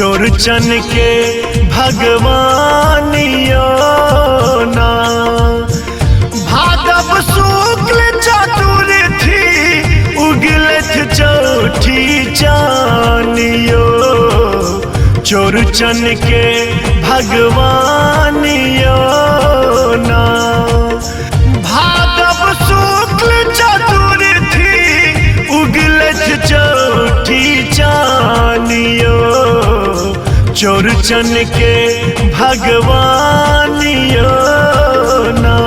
चौरचन के भगवानियो ना। भादव शुक्ल चतुर्थी उगलथ चौठी चानियो, चौरचन के भगवानियो ना। भादव शुक्ल चतुर्थी उगलथ चौठी चानियो, चौरचन के भगवानियो ना।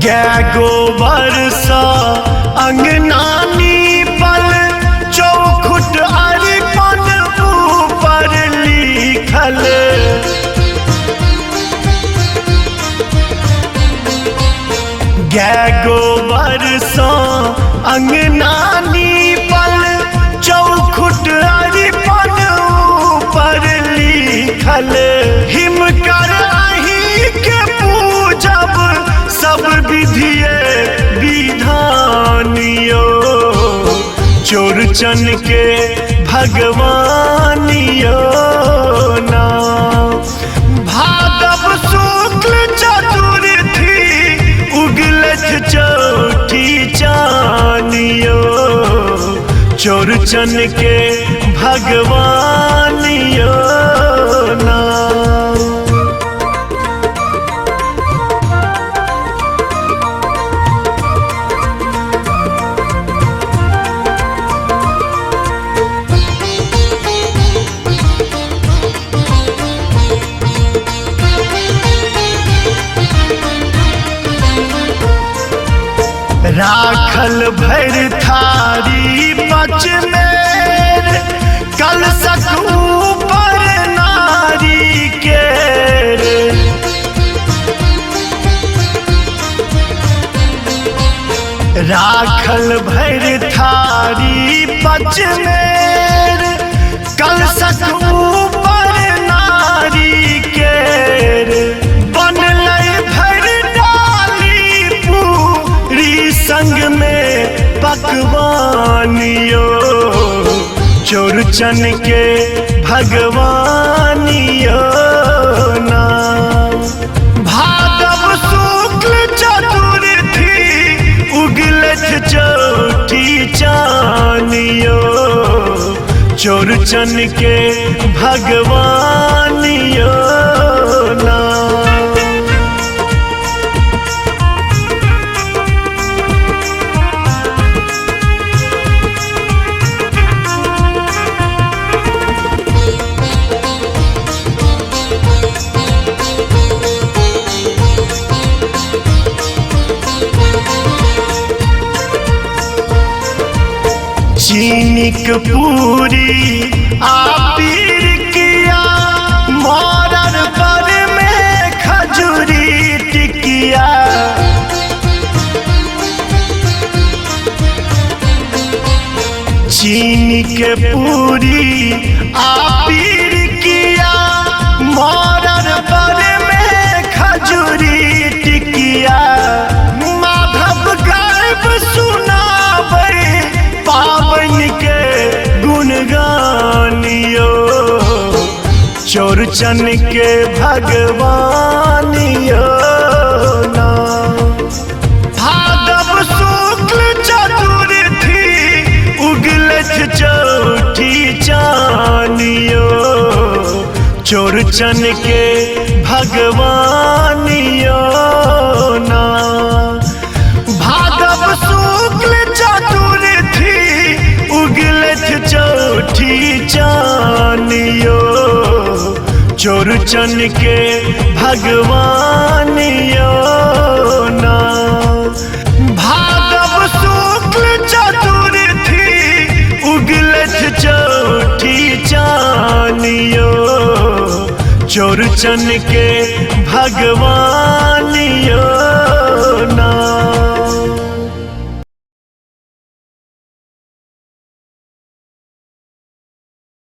गाय गोबर सा अंगना नीपल, चौखुट अरिपन ऊपर लिखल। गाय गोबर सा अंगना नीपल, चौखुट अरिपन ऊपर लिखल। हिमकर अहीं के पूजब सब विधिये विधानियो, चौरचन के भगवानियो ना। भादव शुक्ल चतुर्थी उगलथ चौठी चानियो, चौरचन के भगवानियो ना। राखल भर थारी पचमेर, कलशक ऊपर नारी के। राखल भर थारी पचमेर, कलशक ऊपर नारी के। बनलै भर डाली पूरी संग में पकवानियो, चौरचन के भगवानियो ना। भादव शुक्ल चतुर्थी उगलथ चौठी चानियो, चौरचन के भगवानियो ना। चीनिक पूरी आपीर किया, मोरर पर में खजूरी टिकिया। चीनी के पूरी आपीर किया, मोरर पर में खजूरी टिकिया। माधव गायब सुनाबै पावन के गुणगानियो, चौरचन के भगवानियो ना। भादव शुक्ल चतुर्थी उगलथ चौठी चानियो, चौरचन के भगवानियो ना। भादव शुक्ल चतुर्थी उगलथ चौठी चानियो, चौरचन के भगवानियो ना। भादव शुक्ल चतुर्थी उगलथ चौठी चानियो, चौरचन के भगवानियो।